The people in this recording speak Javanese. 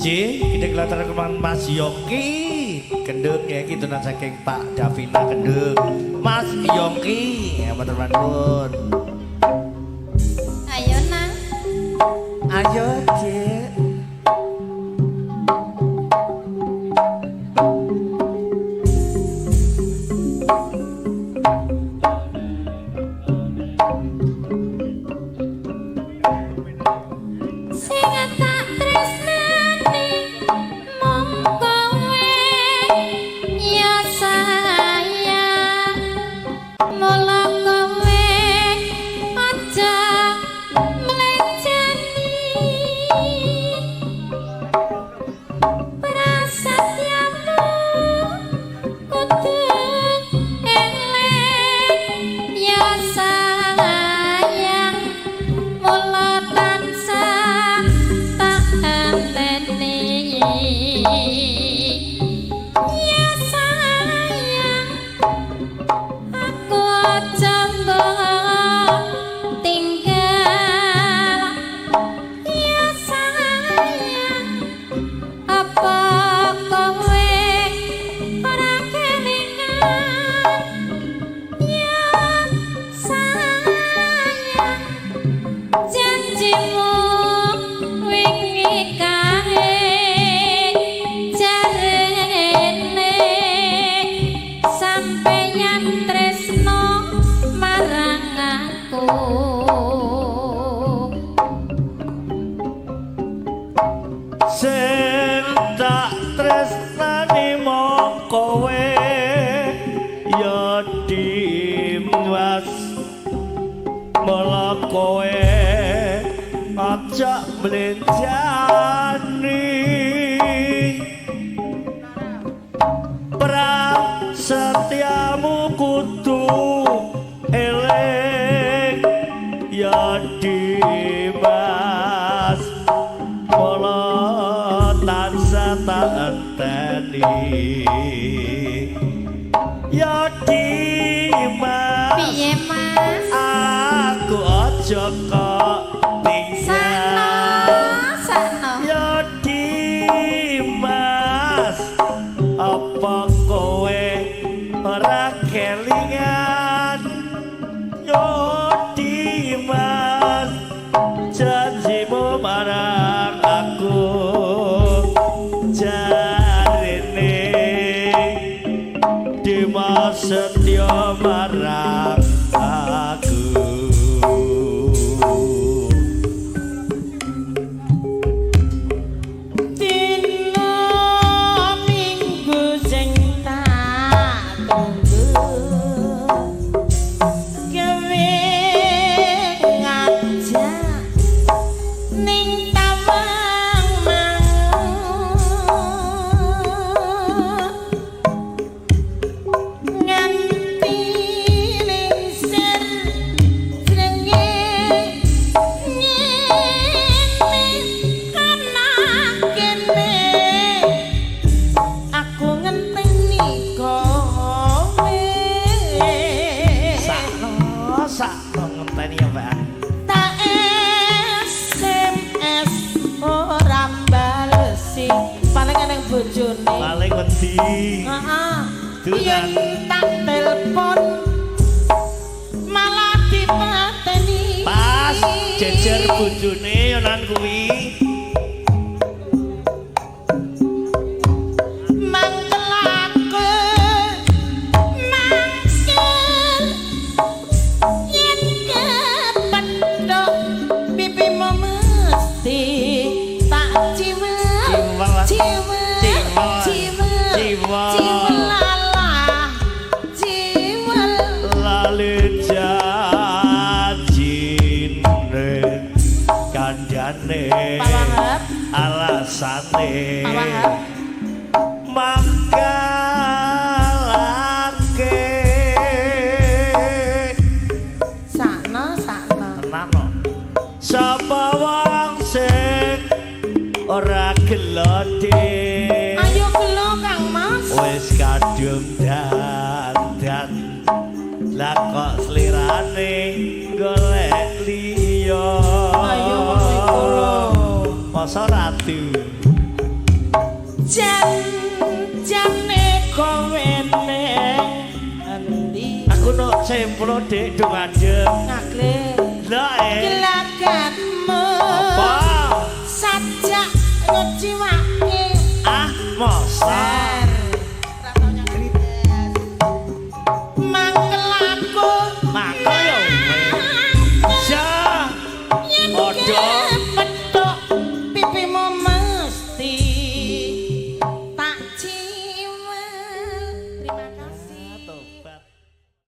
Nggih, kita kelihatan kemana Mas Yongki Kendung ya, kitunan saking Pak Davina Kendung. Mas Yongki, ya matur nuwun. Ayo nang. Ayo, Cik. Sing tak tresnani mung kowe ya sayang, mula kowe aja mleceni prasetyamu kudu eling ya sayang, mula tansah tak enteni ya sayang, aku aja mbok tinggal ya sayang, apa kowe ora kelingan ya sayang, janjimu wingi kae jarene sampeyan tresno marang aku. Sing tak tresnani mung kowe ya Dimas, mula kowe aja mlenjani prasetyamu kudu eling ya Dimas, mula tansah tak enteni ya Dimas. Piye Mas? Aku aja kok Sakno, tinggal sakno. ya Dimas, apa kowe ora kelingan yo Dimas, janjimu marang aku jarene Dimas setya marang aku. Dina Minggu sing tak tunggu gawe ngajak ning tawang mau nganti lingsir srengenge ngene kana kene aku ngenteni kowe. Sakno, sakno ngenteni ya, Pak. Tak SMS ora balesi, paling eneng bojone. Paling wedi. Heeh. Dunan. Yen tak telepon malah dipateni. Pas jejer bojone yo nan kuwi. Mangkelake mangkel yen kepethuk pipimu mesti tak ciwel. Ciwel. Ciwel. Ciwel. Ciwel. Ciwel. Ciwel lalah ciwel. Lali janjine kandhane Pak Wahab. Alasane Pak Wahab. Mangkalake. Sakno, sakno. Tenan no. Sapa wong sing ora gelo? Ayo gelo Kang Mas. Wis kadung dandan lah kok slirane golek liya. Ayo ngono iku lho. Masa ratu. Jan jane kowe neng endi? Aku no sempro, Dik, do ngadeg. Ngagle. Lah eh. Gelagatmu.